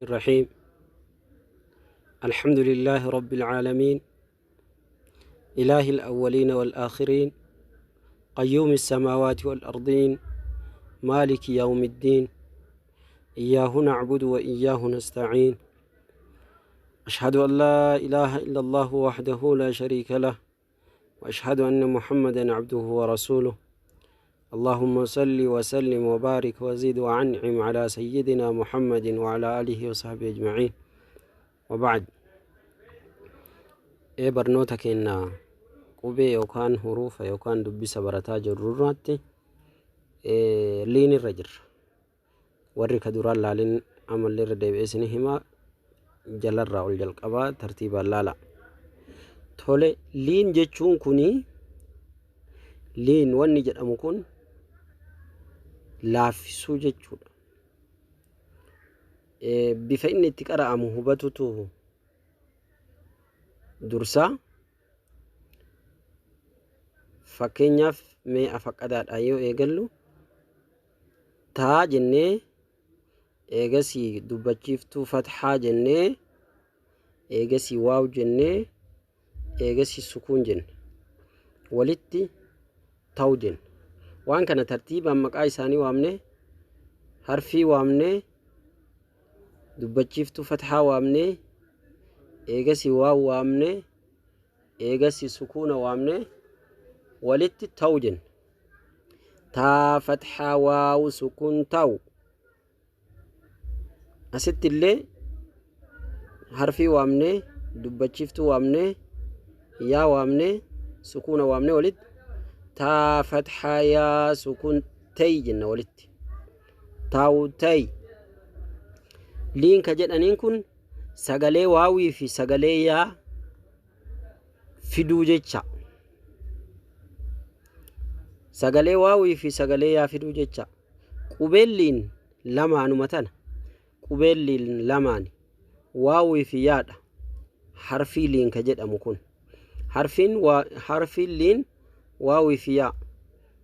الرحيم. الحمد لله رب العالمين، إله الأولين والآخرين، قيوم السماوات والأرضين، مالك يوم الدين، إياه نعبد وإياه نستعين. أشهد أن لا إله إلا الله وحده لا شريك له، وأشهد أن محمدا عبده ورسوله. اللهم صل وسلم وبارك وزد وأنعم على سيدنا محمد وعلى آله وصحبه أجمعين، وبعد. Ee, barnoota keenya qubee yookaan huruufa yookaan dubbisa barataa jirru irratti liin irra jirra. Warri ka duraan laalin amallee irra deebi'ee isin hima, jalarraa ol jalqabaa tartiibaan laala. Tole, liin jechuun kuni, liin wanni jedhamu kun laaffisuu jechuudha. Bifa inni itti qara'amu hubatutu dursaa. Fakkeenyaaf, mee afaqqadaadhaan yoo eegallu, taa jennee, eegasii dubbachiiftuu fatxaa jennee, eegasii waaw jennee, eegasii sukuun jenne, walitti ta'u jenne. Waan kana tartiibaan maqaa isaanii waamne, harfii waamne, dubbachiiftuu fatxaa waamne, eegasii waaw waamne, eegasii sukuuna waamne, walitti ta'u jenne. Taa, fatxaa, waaw, sukuun, ta'u. Asitti illee harfii waamne, dubbachiiftuu waamne, yaa waamne, sukuuna waamne, walitti taa, fatxaa, yaa, sukuun, ta'i jenna, walitti taa'u, ta'i. Liin ka jedhaniin kun sagalee waawii fi sagalee yaa fiduu jecha. Sagalee waawii fi sagalee yaa fiduu jecha. Qubeelliin lamaanuma tana. Qubeelliin lamaani waawii fi yaadha. Harfii liin ka jedhamu kun, harfiin waa, harfiin liin waawii fi yaa.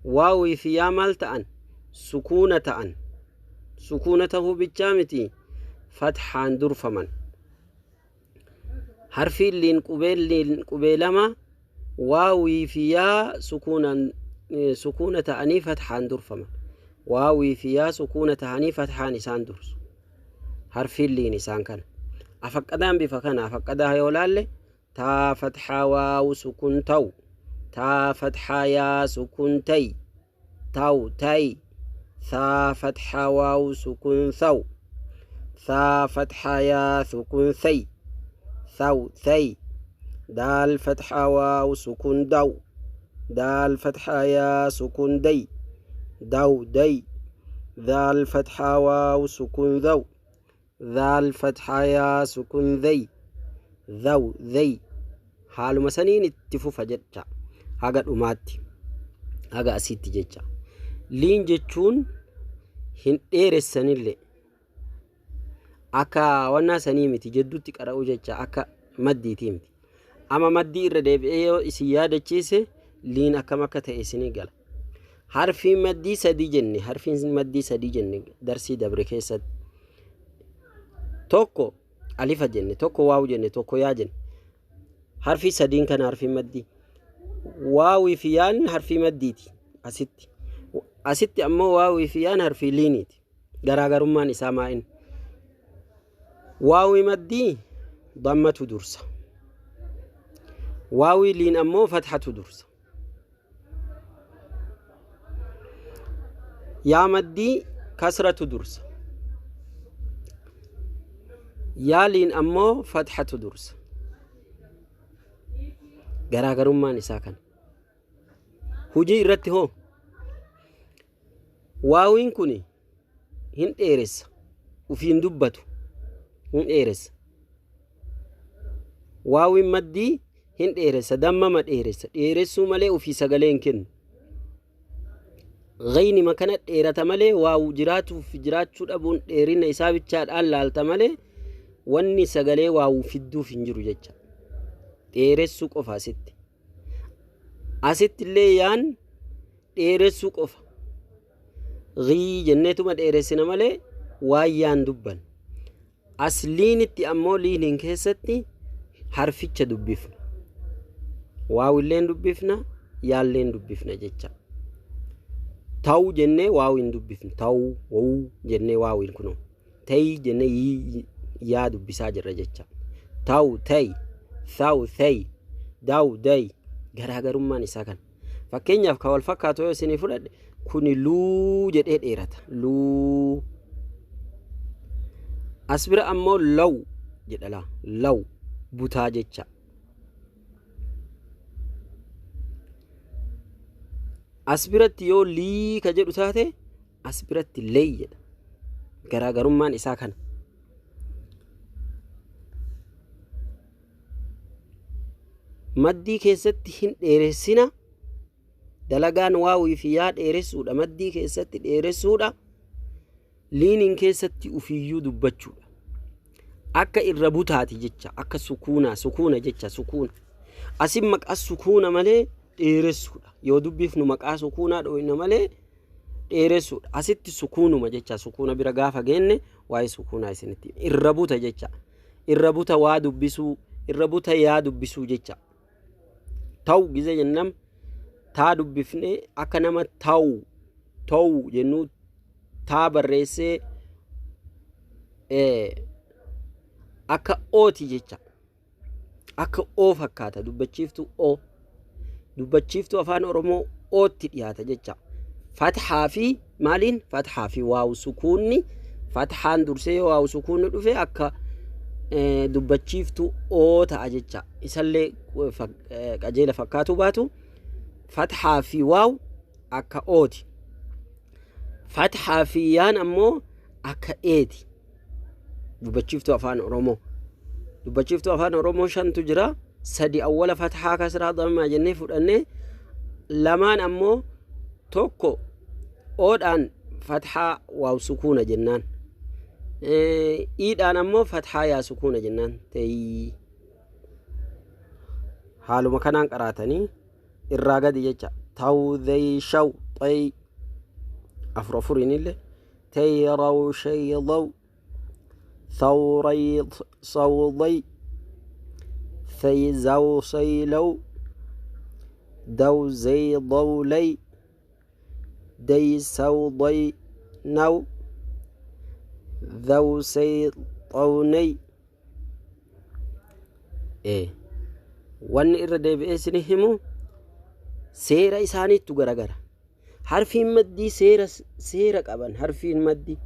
Waawii fi yaa maal ta'an? Sukuuna ta'an. Sukuuna tahuu bichaa miti, fatxaan durfaman. Harfiin liin, qubeen liin, qubee lama, waawii fi yaa sukuunaan, sukuuna ta'anii fatxaan durfaman. Waawii fi yaa sukuuna ta'anii fatxaan isaan dursu. Harfiin liin isaan kana. Afaqqadaan bifa kana afaqqadaa yoo laalle, taa, fatxaa, waaw, sukun, ta'u. Taa, fatxaa, yaa, sukun, ta'i, ta'u, ta'i. Thaa, fatxaa, waaw, sukun, thaw. Thaa, fatxaa, yaa, sukun, thay, thaw, thay. Daal, fatxaa, waaw, sukun, daw. Daal, fatxaa, yaa, sukun, day, daw, day. Daal, fatxaa, waaw, sukun, dhaw. Daal, fatxaa, yaa, sukun, thay, dhaw, thay. Haaluma saniin itti fufa jecha, haga dhumaatti, haga asitti jecha. Liin jechuun hin dheeressanillee, akka wannaa sanii miti, jedduutti qara'uu jecha, akka maddiitii miti. Ama maddii irra deebi'ee yoo isin yaadachiise, liin akkam akka ta'e isinii gala. Harfiin maddii sadii jenne, harfiin maddii sadii jenne darsii dabre keessatti. Tokko alifa jenne, tokko waaw jenne, tokko yaa jenne. Harfii sadiin kana harfii maddii. Waawii fi yaan harfii maddiiti asitti. Asitti ammoo waawii fi yaan harfii liiniiti. Garaagarummaan isaa maa'in? Waawii maddii dammatu dursa. Waawii liin ammoo fatxatu dursa. Yaa maddii kasratu dursa. Yaa liin ammoo fatxatu dursa. Garaagarummaan isaa kana. Hujii irratti hoo, waawiin kun hin dheeressa, ufiin dubbatu, hin dheeressa. Waawiin maddii hin dheeressa, dammama dheeressa. Dheeressuu malee ufii sagalee hin kennu. Gaynima kana dheerata malee, waawu jiraatuuf jiraachuu dhabuun dheerina isaa bichaadhaan laalta malee, wanni sagalee waawu fidduuf hin jiru jecha. Dheeressuu qofa asitti. Asitti illee yaan dheeressuu qofa. Gii jenneetuma dheeressina malee waan yaan dubban. As liinitti ammoo liiniin keessatti harficha dubbifna. Waawilleen dubbifna, yaalleen dubbifna jecha. Ta'u jennee waaw hin dubbifnu. Ta'u, wuu jennee waaw hin kunoo. Ta'i jennee yii yaa dubbisaa jirra jecha. Ta'u, ta'i, tha'u, tha'i, da'u, da'i. Garaagarummaan isaa kana. Fakkeenyaaf kan wal fakkaatu yoo isinii fudhadhe kuni luu jedhee dheerata. Luu. As bira ammoo law jedha laa. Law butaa jecha. As biratti yoo lii ka jedhu taate as biratti ley jedha. Garaagarummaan isaa kana. Maddii keessatti hin dheeressina. Dalagaan waawii fi yaa dheeressuudha. Maddii keessatti dheeressuudha. Liiniin keessatti ufiyyuu dubbachuudha. Akka irra butaati jecha. Akka sukuunaa sukuuna jecha sukuuna. Asin maqaa sukuuna malee dheeressuudha. Yoo dubbifnu maqaa sukuunaa dhooyna malee dheeressuudha. Asitti sukuunuma jecha sukuuna bira gaafa geenne waa'ee sukuunaa isinitti irra buta jecha. Irra buta waa dubbisuu, irra buta yaa dubbisuu jecha. Ta'u gizee jennam taa dubbifnee akka nama ta'u ta'u jennuu taa barreessee akka ooti jecha. Akka oo fakkaata dubbachiiftuu oo. Dubbachiiftuu afaan Oromoo ootti dhiyaata jecha. Fathaa fi maaliin? Fathaa fi waawu sukuunni fathaan dursee yoo waawu sukuunni dhufe akka dubbachiiftuu oo ta'a jecha. Isallee qajeela fakkaatu baatu fathaa fi waawu akka ooti. Fathaa fi yaan ammoo akka eeti. Dubbachiiftuu afaan Oromoo. Dubbachiiftuu afaan Oromoo shantu jira. Sadi awwala fathaa kasraa dammaa jennee fudhannee lamaan ammoo tokko oodhaan fathaa waaw sukuuna jennaan. Iidhaan ammoo fathaa yaa sukuuna jennaan. Ta'ii haaluma kanaan qaraatanii irraa gadi jecha. Ta'u zay shaw xay afur afuriin illee ta'ii raw shay daw thawray sawday thay zaw saylaw daw zay dawlay day saw day naw dhaw say xawnay. Wanni irra deebi'ee isin himu seera isaaniittu garagara. Harfiin maddii seera qaban. Harfiin maddii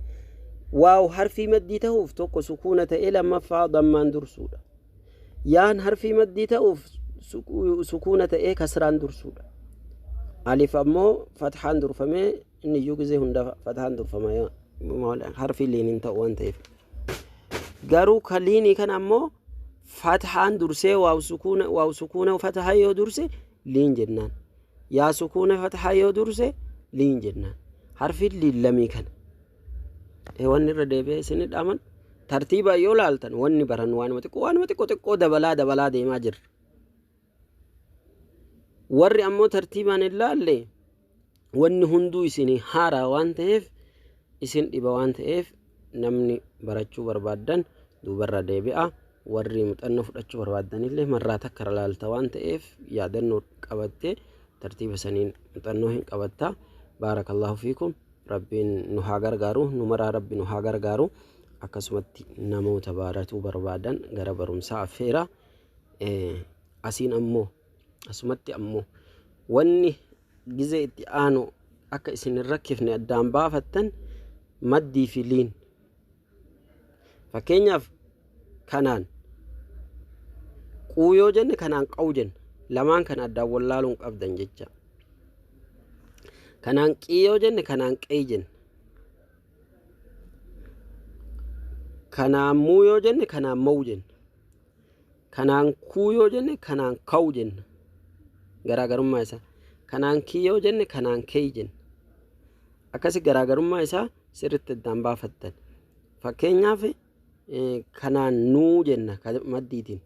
waaw harfii maddii ta'uuf tokko sukuuna ta'ee lammaffaa dammaan dursuudha. Yaan harfii maddii ta'uuf sukuuna ta'ee kasraan dursuudha. Alif ammoo fathaan durfamee inni iyyuu gizee hunda fathaan durfama harfii liiniin ta'u waan ta'eef. Garuu ka liinii kana ammoo fathaan dursee waaw sukuuna fathaa yoo durse liin jennaan. Yaa sukuuna fathaa yoo durse liin jennaan. Harfiin liin lamii kana. Wanni irra deebi'ee isin dhaaman tartiibaa yoo laaltan wanni baran waanuma xiqqoo xiqqoo dabalaa dabalaa deemaa jirra. Warri ammoo tartiibaan hin laalle wanni hunduu isin haaraa waan ta'eef isin dhiba waan ta'eef namni barachuu barbaaddan duubarra deebi'a. Warri muuxannoo fudhachuu barbaaddanillee marraa takka laalta waan ta'eef yaadannoo qabattee tartiiba saniin muuxannoo hin qabatta. Baarakallahu fiikum. Rabbiin nu haa gargaaru, nu maraa Rabbi nu haa gargaaru. Akkasumatti namoota baratuu barbaadan gara barumsaa affeera. Asiin ammoo asumatti ammoo wanni gizee itti aanu akka isin hin rakkifne addaan baafattan maddii fi liin. Fakkeenyaaf kanaan quu yoo jenne kanaan qawu jenna. Lamaan kana addaan wallaaluun qabdan jecha. Kanaan qii yoo jenne kanaan qeey jenna. Kanaan muu yoo jenne kanaan ma'u jenna. Kanaan kuu yoo jenne kanaan ka'u jenna. Garaagarummaa isaa. Kanaan kii yoo jenne kanaan keey jenna. Akkasi garaagarummaa isaa sirriitti addaan baafattan. Fakkeenyaaf kanaan nuu jenna maddiitiin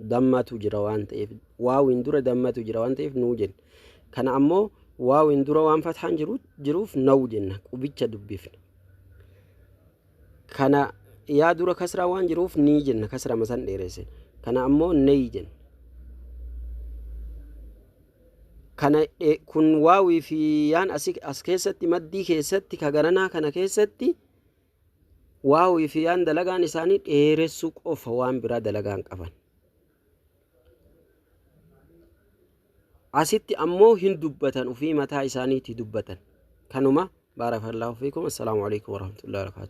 dammatu jira waan ta'eef waawiin dura dammatu jira waan ta'eef nuu jenna. Kana ammoo waawiin dura waan fathaan jiruuf nawu jenna qubicha dubbifna. Kana Yaa dura kasraa waan jiruuf nii jenna, kasrama san dheereessine. Kana ammoo ney jenna. Kana kun waawii fi yaan as keessatti, maddii keessatti, ka garanaa kana keessatti waawii fi yaan dalagaan isaanii dheeressuu qofa, waan biraa dalagaan qaban. Asitti ammoo hin dubbatan, ufii mataa isaaniitti dubbatan. Kanuma, baarakallaahu fiikum. Assalaamu alaikum warahmatullahi wabarakaatuh.